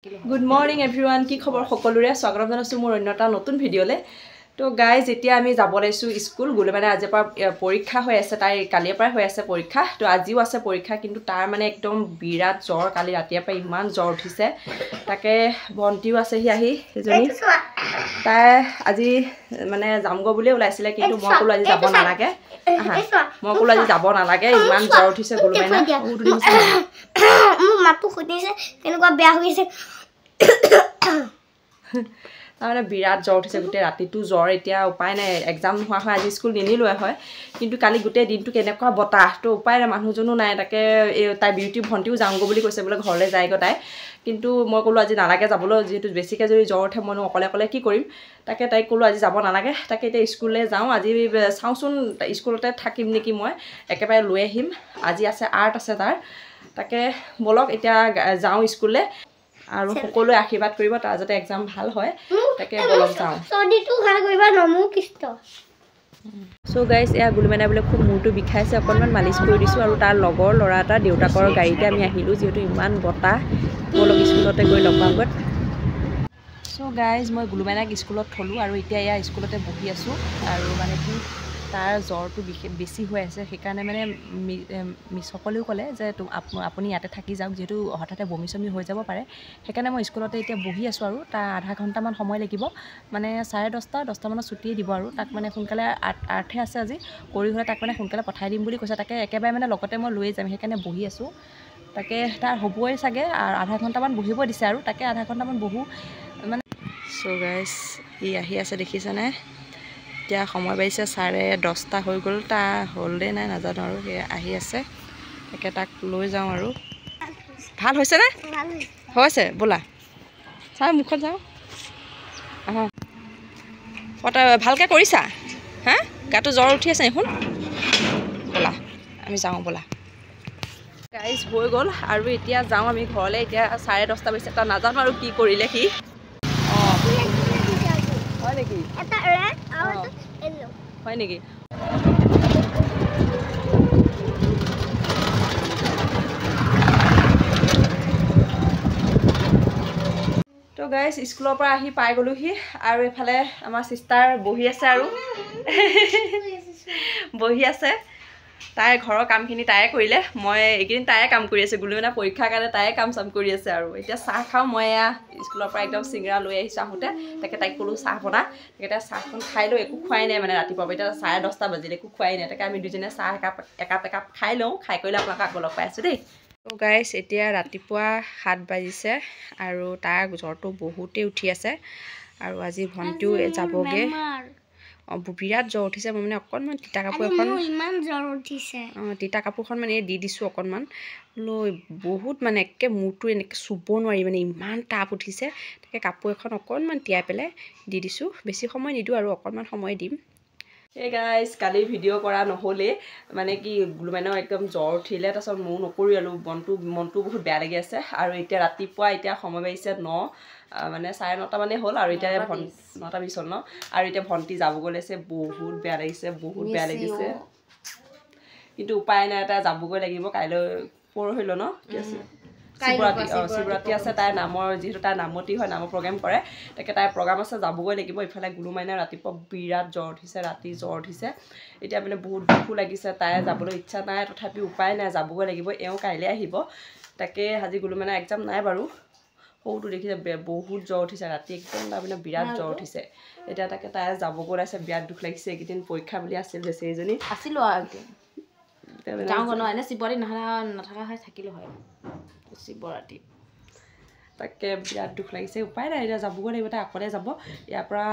Good morning everyone, কি খবৰ সকলোৰে? স্বাগতম জনাইছোঁ মোৰ অন্য এটা নতুন ভিডিঅ'লৈ। তো গাইজ, এতিয়া আমি যাব লাগিছোঁ স্কুল। গ'লে মানে আজিৰ পৰা পৰীক্ষা হৈ আছে, তাইৰ কালিৰ পৰাই হৈ আছে পৰীক্ষা। তো আজিও আছে পৰীক্ষা, কিন্তু তাৰ মানে একদম বিৰাট জ্বৰ, কালি ৰাতিৰ পৰা ইমান জ্বৰ উঠিছে। তাকে ভণ্টিও আছেহি আহি, সেইজনী তাই আজি মানে যামগৈ বুলিয়ে ওলাইছিলে, কিন্তু মই ক'লো আজি যাব নালাগে। মই ক'লো আজি যাব নালাগে, ইমান জ্বৰ উঠিছে। গ'লো মানে মোৰ মাতটো শুনিছে কেনেকুৱা বেয়া হৈ গৈছে। তাৰমানে বিৰাট জ্বৰ উঠিছে, গোটেই ৰাতিটো জ্বৰ। এতিয়া উপায় নাই, এক্সাম নোহোৱা হয় আজি স্কুল নিনিলোৱে হয়, কিন্তু কালি গোটেই দিনটো কেনেকুৱা বতাহ, তো উপায় নাই, মানুহজনো নাই। তাকে এই তাই বিউটি ভণ্টিও যাওঁগৈ বুলি কৈছে, বোলে ঘৰলৈ যায়গৈ তাই। কিন্তু মই ক'লোঁ আজি নালাগে যাবলৈ, যিহেতু বেছিকৈ যদি জ্বৰ উঠে মইনো অকলে অকলে কি কৰিম। তাকে তাইক ক'লোঁ আজি যাব নালাগে। তাকে এতিয়া স্কুললৈ যাওঁ, আজি চাওঁচোন স্কুলতে থাকিম নেকি, মই একেবাৰে লৈ আহিম। আজি আছে আৰ্ট আছে তাৰ, তাকে ব'লক এতিয়া যাওঁ স্কুললৈ। আৰু সকলোৱে আশীৰ্বাদ কৰিব তাৰ যাতে এক্সাম ভাল হয়, তাকে বলক যাওঁ। চ' গাইজ, এয়া গুলুমেনা বোলে খুব মূৰটো বিষাইছে, অকণমান মালিচ কৰি দিছোঁ। আৰু তাৰ লগৰ ল'ৰা এটা দেউতাকৰ গাড়ীতে আমি আহিলোঁ, যিহেতু ইমান বতাহ। ব'লক স্কুলতে গৈ লগ পামগৈ। চ' গাইজ, মই গুলুমেনাক স্কুলত থ'লোঁ আৰু এতিয়া এয়া স্কুলতে বহি আছোঁ। আৰু মানে কি, তাৰ জ্বৰটো বিশেষ বেছি হৈ আছে, সেইকাৰণে মানে মিছসকলেও ক'লে যে আপুনি ইয়াতে থাকি যাওক, যিহেতু হঠাতে বমি চমি হৈ যাব পাৰে। সেইকাৰণে মই স্কুলতে এতিয়া বহি আছোঁ। আৰু তাৰ আধা ঘণ্টামান সময় লাগিব, মানে 10:30 দহটামানত ছুটিয়ে দিব। আৰু তাক মানে সোনকালে আৰ্টহে আছে আজি, কৰি হ'লে তাক মানে সোনকালে পঠাই দিম বুলি কৈছে। তাকে একেবাৰে মানে লগতে মই লৈয়ে যাম, সেইকাৰণে বহি আছোঁ। তাকে তাৰ হ'বই চাগে, আৰু আধা ঘণ্টামান বহিব দিছে, আৰু তাকে আধা ঘণ্টামান বহোঁ মানে। চ' গাইজ, ই আহি আছে দেখিছেনে? এতিয়া সময় বাজিছে 10:30 হৈ গ'ল, তাৰ হ'লনে নাই নাজানো। আৰু সেই আহি আছে, তাকে তাক লৈ যাওঁ। আৰু ভাল হৈছেনে? হৈছে ব'লা, চাওঁ মুখত যাওঁ। আহা, ভালকৈ কৰিছা হা? গাটো জ্বৰ উঠি আছে দেখোন। ব'লা আমি যাওঁ ব'লা। গাইজ হৈ গ'ল, আৰু এতিয়া যাওঁ আমি ঘৰলৈ। এতিয়া 10:30 বাজিছে, তাত নাজানো আৰু কি কৰিলে সি। অঁ হয় নেকি? হয় নেকি? তো গাইজ, স্কুলৰ পৰা আহি পাই গ'লোহি। আৰু এইফালে আমাৰ চিষ্টাৰ বহি আছে, আৰু বহি আছে। তাইৰ ঘৰৰ কামখিনি তায়ে কৰিলে, মই এইকেইদিন তায়ে কাম কৰি আছে। গুলুমেনা পৰীক্ষাৰ কাৰণে তায়ে কাম চাম কৰি আছে। আৰু এতিয়া চাহ খাওঁ। মই এয়া স্কুলৰ পৰা একদম চিঙৰা লৈ আহিছোঁ আহোঁতে। তাকে তাইক ক'লোঁ চাহ বনা, তাকে তাই চাহখন খাই লৈ, একো খোৱাই নাই মানে ৰাতিপুৱা। এতিয়া 10:30 বাজিলে, একো খোৱাই নাই। তাকে আমি দুজনে চাহ একাপ একাপ একাপ খাই লওঁ, খাই কৰিলে আপোনালোকক আকৌ লগ পাই আছোঁ দেই। ত' গাইজ, এতিয়া ৰাতিপুৱা 7 বাজিছে আৰু তাৰ জ্বৰটো বহুতেই উঠি আছে। আৰু আজি ভণ্টিও যাবগৈ। অঁ বিৰাট জ্বৰ উঠিছে। মই মানে অকণমান তিতা কাপোৰ এখন, ইমান জ্বৰ উঠিছে, অঁ তিতা কাপোৰখন মানে দি দিছোঁ অকণমান লৈ, বহুত মানে একে মূৰটো এনেকৈ চুব নোৱাৰি, মানে ইমান তাপ উঠিছে। তাকে কাপোৰ এখন অকণমান তিয়াই পেলাই দি দিছোঁ, বেছি সময় নিদিওঁ আৰু অকণমান সময় দিম। এই গাইজ, কালি ভিডিঅ' কৰা নহ'লেই, মানে কি গুলুমেনৰ একদম জ্বৰ উঠিলে, তাৰপিছত ময়ো নকৰোঁ আৰু মনটো বহুত বেয়া লাগি আছে। আৰু এতিয়া ৰাতিপুৱা এতিয়া সময় বাজিছে 9, মানে 9:30 মানেই হ'ল। আৰু এতিয়া 9:20 হ'ল ন। আৰু এতিয়া ভণ্টি যাবগৈ লৈছে, বহুত বেয়া লাগিছে, বহুত বেয়া লাগিছে, কিন্তু উপায় নাই, তাই যাবগৈ লাগিব। কাইলৈ পৰহিলৈ ন কি আছে, শিৱৰাত্ৰি। অঁ শিৱৰাত্ৰি আছে, তাইৰ নামৰ, যিহেতু তাইৰ নামতি হয়, নামৰ প্ৰগ্ৰেম কৰে, তাকে তাইৰ প্ৰগ্ৰাম আছে, যাবগৈ লাগিব। ইফালে গুলু মাইনা ৰাতিপুৱা বিৰাট জ্বৰ উঠিছে, ৰাতি জ্বৰ উঠিছে। এতিয়া মানে বহুত দুখো লাগিছে, তাই যাবলৈ ইচ্ছা নাই, তথাপি উপায় নাই, যাবগৈ লাগিব। এওঁ কাইলৈ আহিব। তাকে আজি গুলু মাইনা এক্সাম নাই বাৰু। সৰুটো দেখিছে বহুত জ্বৰ উঠিছে ৰাতি, একদম তাৰমানে বিৰাট জ্বৰ উঠিছে। এতিয়া তাকে তাই যাবগৈ ওলাইছে, বিৰাট দুখ লাগিছে। এইকেইদিন পৰীক্ষা বুলি আছিল বেচেৰীজনী। আছিলোঁ আৰু যাওঁ ন, এনে শিৱৰাত্ৰি নথকা হয় থাকিলোঁ হয় শিৱৰাত্ৰি। তাকে বিৰাট দুখ লাগিছে, উপায় নাই, এতিয়া যাবগৈ লাগিব। তাই অকলে যাব, ইয়াৰ পৰা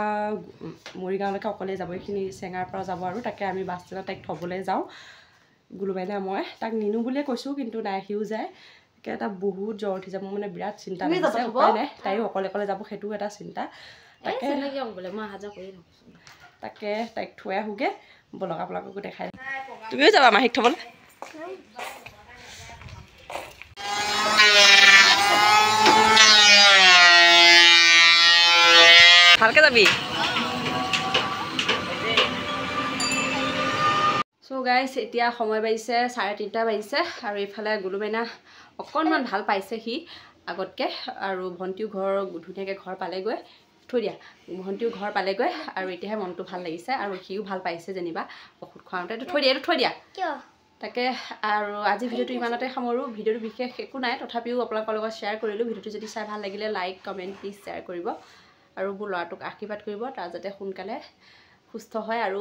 মৰিগাঁৱলৈকে অকলে যাব, এইখিনি চেঙাৰ পৰা যাব। আৰু তাকে আমি বাছ ষ্টেণ্ডত তাইক থ'বলৈ যাওঁ। গুলুবাইনা মই তাক নিনো বুলিয়ে কৈছোঁ, কিন্তু নাই, সিও যায়। তাকে এটা বহুত জ্বৰ উঠিছে, মোৰ মানে বিৰাট চিন্তা লাগিছে, উপায় নাই, তাইও অকলে অকলে যাব, সেইটোও এটা চিন্তা। তাকে তাকে তাইক থৈ আহোঁগৈ ব'লক, আপোনালোককো দেখাই। তুমিও যাবা মাহীক থ'বলৈ? ভালকৈ যাবি। চ' গাইজ, এতিয়া সময় বাজিছে 3:30 বাজিছে। আৰু এইফালে গুলুমেনা অকণমান ভাল পাইছে সি। আগতকৈ। আৰু ভণ্টিও ঘৰ ধুনীয়াকৈ ঘৰ পালেগৈ, থৈ দিয়া, ভণ্টিও ঘৰ পালেগৈ আৰু এতিয়াহে মনটো ভাল লাগিছে আৰু সিও ভাল পাইছে যেনিবা ঔষধ খুৱাওঁতে। এইটো থৈ দিয়া, এইটো থৈ দিয়া। তাকে আৰু আজি ভিডিঅ'টো ইমানতে সামৰোঁ। ভিডিঅ'টো বিশেষ একো নাই, তথাপিও আপোনালোকৰ লগত শ্বেয়াৰ কৰিলোঁ। ভিডিঅ'টো যদি চাই ভাল লাগিলে লাইক, কমেণ্ট প্লিজ শ্বেয়াৰ কৰিব আৰু মোৰ ল'ৰাটোক আশীৰ্বাদ কৰিব, তাৰ যাতে সোনকালে সুস্থ হয়। আৰু